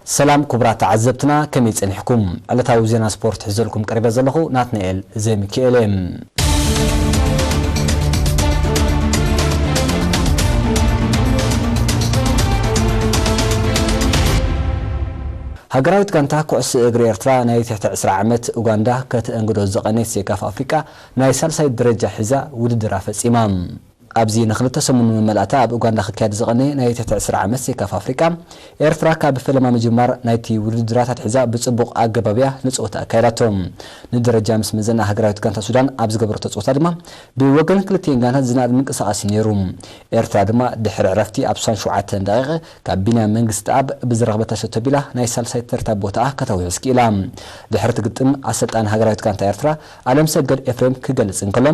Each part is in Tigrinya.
ሰላም ክቡራት ተዓዘብትና፣ ከመይ ጸኒሕኩም? ዕለታዊ ዜና ስፖርት ሒዘልኩም ቀሪበ ዘለኹ ናትናኤል ዘሚካኤል እየ። ሃገራዊት ጋንታ ኩዕሶ እግሪ ኤርትራ ናይ ትሕቲ ዕስራ ዓመት ኡጋንዳ ከተእንግዶ ዝቐነየት ሴካፋ ኣፍሪቃ ናይ ሳልሳይ ደረጃ ሒዛ ውድድራ ፈጺማ። ኣብዚ ንክልተ ሰሙን መመላእታ ኣብ ኡጋንዳ ክካየድ ዝቐነየ ናይ ትሕቲ ዕስራ ዓመት ሴካፋ ኣፍሪቃ፣ ኤርትራ ካብ ፈለማ ምጅማር ናይቲ ውድድራት ኣትሒዛ ብጽቡቕ ኣገባብ እያ ንጸወታ ኣካይዳቶ። ንደረጃ ምስ መዘና ሃገራዊት ጋንታ ሱዳን ኣብ ዝገበረቶ ጸወታ ድማ ብወገን ክልቲኤን ጋንታት ዝነኣድ ምንቅስቓስ እዩ ነይሩ። ኤርትራ ድማ ድሕሪ ዕረፍቲ ኣብ ሸውዓተ ደቂቕ ካብ ቢንያም መንግስትኣብ ብዝረኽበታ ሸቶ ኣቢላ ናይ ሳልሳይ ተርታ ቦታኣ ከተውሕስ ክኢላ። ድሕሪ እቲ ግጥም ኣሰልጣኒ ሃገራዊት ጋንታ ኤርትራ ኣለምሰገድ ኤፍሬም ክገልጽ እንከሎ፣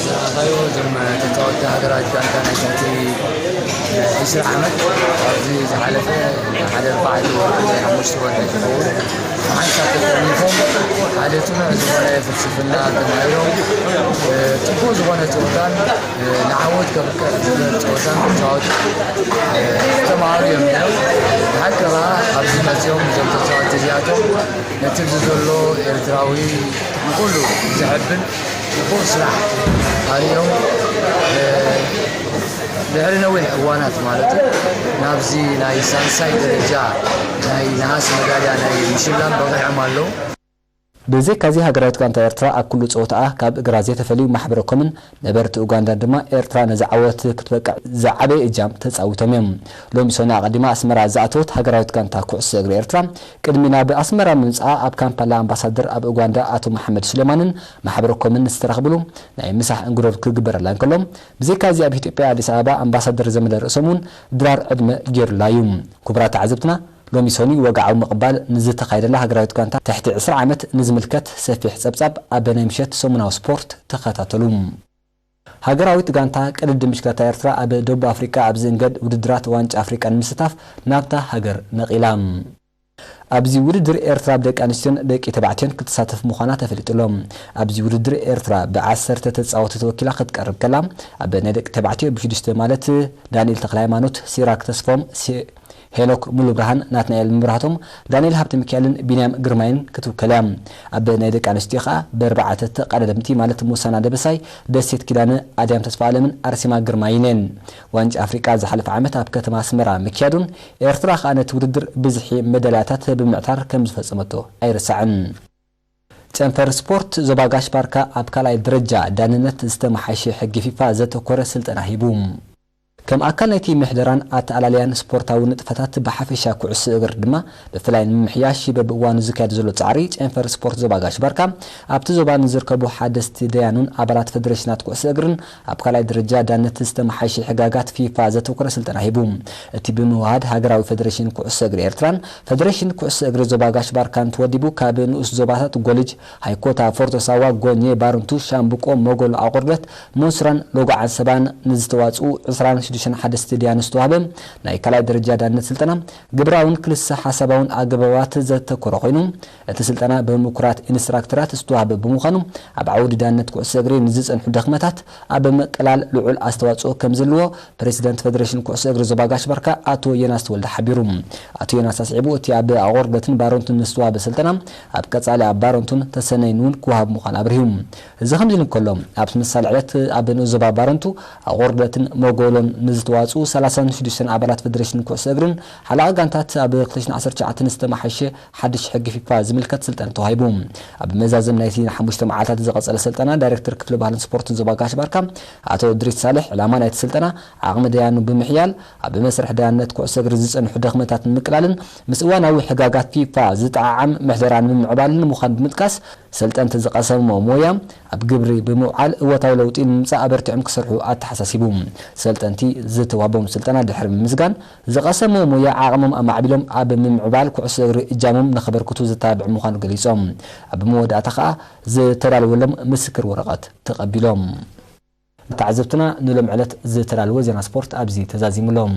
ዝረኣኻዮ እዞም ተጻወትቲ ሃገራዊት ጋንታ ናይ ትሕቲ ዕስራ ዓመት ኣብዚ ዝሓለፈ ሓደ ኣርባዕተ ወርሒ ወይ ሓሙሽተ ወርሒ ዝኸውን ብሓንሳብ ተጠርኒፎም ሓደ ጽኑዕ ዝኾነ ፍልስፍና ተማሂሮም፣ እ፣ ጽቡቕ ዝኾነ ጸወታን፣ እ፣ ንዓወት ከብቅዕ ዝኽእል ጸወታን ክጻወቱ፣ እ፣ ዝተማሃሩ እዮም ነይሮም። ብሓቂ ከኣ ኣብዚ መጺኦም እዞም ተጻወትቲ እዚኣቶም ነቲ ኣብዚ ዘሎ ኤርትራዊ ንኹሉ ዘሐብን ጽቡቕ ስራሕ ኣርእዮም፣ እ፣ ድሕሪ ነዊሕ እዋናት ማለት እዩ፣ ናብዚ ናይ ሳልሳይ ደረጃ ናይ ነሃስ መዳልያ ናይ ምሽላም በቒዖም ኣለዉ። ብዘይካዚ ሃገራዊት ጋንታ ኤርትራ ኣብ ኩሉ ጸወታኣ ካብ እግራ ዘይተፈልዩ ማሕበረ ኮምን ነበርቲ ኡጋንዳን ድማ ኤርትራ ነዚ ዓወት ክትበቅዕ ዝዓበየ እጃም ተጻዊቶም እዮም። ሎሚ ሰኑይ ኣቐዲማ ኣስመራ ዝኣተወት ሃገራዊት ጋንታ ኩዕሶ እግሪ ኤርትራ ቅድሚ ናብ ኣስመራ ምምጽኣ ኣብ ካምፓላ ኣምባሳደር ኣብ ኡጋንዳ ኣቶ መሓመድ ሱሌማንን ማሕበረ ኮምን ዝተረኽብሉ ናይ ምሳሕ እንግዶት ክግበረላ እንከሎ፣ ብዘይካዚ ኣብ ኢትዮጵያ ኣዲስ ኣበባ ኣምባሳደር ዘመደ ርእሶም እውን ድራር ዕድመ ገይሩላ እዩ። ክቡራት ተዓዘብትና፣ ሎሚ ሰኑይ ወግዓዊ ምቕባል ንዝተኻየደላ ሃገራዊት ጋንታ ትሕቲ ዕስራ ዓመት ንዝምልከት ሰፊሕ ጸብጻብ ኣብ ናይ ምሸት ሰሙናዊ ስፖርት ተኸታተሉ። ሃገራዊት ጋንታ ቅድድም ብሽክለታ ኤርትራ ኣብ ደቡብ ኣፍሪቃ ኣብ ዝእንገድ ውድድራት ዋንጫ ኣፍሪቃ ንምስታፍ ናብታ ሃገር ነቒላ። ኣብዚ ውድድር ኤርትራ ብደቂ ኣንስትዮን ደቂ ተባዕትዮን ክትሳተፍ ምዃና ተፈሊጡ ኣሎ። ኣብዚ ውድድር ኤርትራ ብዓሰርተ ተጻወትቲ ተወኪላ ክትቀርብ ከላ፣ ኣብ ናይ ደቂ ተባዕትዮ ብሽዱሽተ ማለት ዳንኤል ተኽለሃይማኖት፣ ሲራክ ተስፎም፣ ሲ-፣ ሄኖክ ሙሉብርሃን፣ ናትናኤል መብራህቶም፣ ዳንኤል ሃብተሚካኤልን ቢንያም ግርማይን ክትውከል እያ። ኣብ ናይ ደቂ ኣንስትዮ ከኣ ብኣርባዕተ ተቐዳደምቲ ማለት ሙሳና ደበሳይ፣ ደሴት ኪዳነ፣ ኣድያም ተስፋኣለምን ኣርሴማ ግርማይን እየን። ዋንጫ ኣፍሪቃ ዝሓለፈ ዓመት ኣብ ከተማ ኣስመራ ምክያዱን ኤርትራ ከኣ ነቲ ውድድር ብዝሒ መዳልያታት ብምዕታር ከም ዝፈጸመቶ ኣይርሳዕን። ጨንፈር ስፖርት ዞባ ጋሽ ባርካ ኣብ ካልኣይ ደረጃ ዳንነት ዝተመሓየሸ ሕጊ ፊፋ ዘተኮረ ስልጠና ሂቡ። ከም ኣካል ናይቲ ምሕደራን ኣተኣላልያን ስፖርታዊ ንጥፈታት ብሓፈሻ ኩዕሶ እግሪ ድማ ብፍላይ ንምምሕያሽ በብእዋኑ ዝካየድ ዘሎ ጻዕሪ ጨንፈር ስፖርት ዞባ ጋሽ ባርካ ኣብቲ ዞባ ንዝርከቡ ሓደስቲ ደያኑን ኣባላት ፈደሬሽናት ኩዕሶ እግርን ኣብ ካልኣይ ደረጃ ዳነት ዝተመሓየሸ ሕጋጋት ፊፋ ዘተኮረ ስልጠና ሂቡ። እቲ ብምውሃድ ሃገራዊ ፈደሬሽን ኩዕሶ እግሪ ኤርትራን ፈደሬሽን ኩዕሶ እግሪ ዞባ ጋሽ ባርካን ተወዲቡ ካብ ንኡስ ዞባታት ጎልጅ፣ ሃይኮታ፣ ፎርቶ ሳዋ፣ ጎኘ፣ ባርንቱ፣ ሻምብቆ፣ መጎሎ ኣቑርደት፣ ሞንስራን ሎጎ ዓንሰባን ንዝተዋጽኡ ዕስራን ሽዱሽተን ሓደስቲ ደያኑ ዝተዋህበ ናይ ካልኣይ ደረጃ ዳነት ስልጠና ግብራውን ክልሰ ሓሳባውን ኣገባባት ዘተኮረ ኮይኑ፣ እቲ ስልጠና ብምኩራት ኢንስትራክተራት ዝተዋህበ ብምዃኑ፣ ኣብ ዓውዲ ዳነት ኩዕሶ እግሪ ንዝጸንሑ ድኽመታት ኣብ ምቅላል ልዑል ኣስተዋጽኦ ከም ዘለዎ ፕሬዚደንት ፈደሬሽን ኩዕሶ እግሪ ዞባ ጋሽ ባርካ ኣቶ ዮናስ ተወልደ ሓቢሩ። ኣቶ ዮናስ ኣስዒቡ፣ እቲ ኣብ ኣቑርደትን ባረንቱን ዝተዋህበ ስልጠና ኣብ ቀጻሊ ኣብ ባረንቱን ተሰነይን እውን ክወሃብ ምዃኑ ኣብሪሁ። እዚ ከምዚ ኢሉ እንከሎ፣ ኣብ ተመሳሳሊ ዕለት ኣብ ንኡስ ዞባ ባረንቱ ኣቑርደትን መጎሎን ንዝተዋጽኡ ሰላሳን ሽዱሽተን ኣባላት ፈደሬሽን ኩዕሶ እግርን ሓለቓ ጋንታት ኣብ ክልተ ሽሕን ዓሰርተ ትሽዓተን ዝተመሓየሸ ሓድሽ ሕጊ ፊፋ ዝምልከት ስልጠና ተዋሂቡ። ኣብ መዛዘም ናይቲ ንሓሙሽተ መዓልታት ዝቐጸለ ስልጠና፣ ዳይሬክተር ክፍሊ ባህልን ስፖርትን ዞባ ጋሽ ባርካ ኣቶ እድሪስ ሳልሕ፣ ዕላማ ናይቲ ስልጠና ዓቕሚ ደያኑ ብምሕያል፣ ኣብ መስርሕ ደያነት ኩዕሶ እግሪ ዝጸንሑ ድኽመታት ንምቅላልን ምስ እዋናዊ ሕጋጋት ፊፋ ዝጠዓዓም ምሕደራ ንምምዕባልን ምዃኑ ብምጥቃስ፣ ሰልጠንቲ ዝቐሰምዎ ሞያ ኣብ ግብሪ ብምውዓል እወታዊ ለውጢ ንምምጻእ ኣበርቲዖም ክሰርሑ ኣተሓሳሲቡ። ሰልጠንቲ ዝተዋህቦም ስልጠና ድሕሪ ምምስጋን፣ ዝቐሰምዎ ሞያ ዓቕሞም ኣማዕቢሎም ኣብ ምምዕባል ኩዕሶ እግሪ እጃሞም ንኸበርክቱ ዘተባብዕ ምዃኑ ገሊጾም። ኣብ መወዳእታ ከኣ ዝተዳለወሎም ምስክር ወረቐት ተቐቢሎም። ተዓዘብትና፣ ንሎም ዕለት ዝተዳለወ ዜና ስፖርት ኣብዚ ተዛዚሙሎም።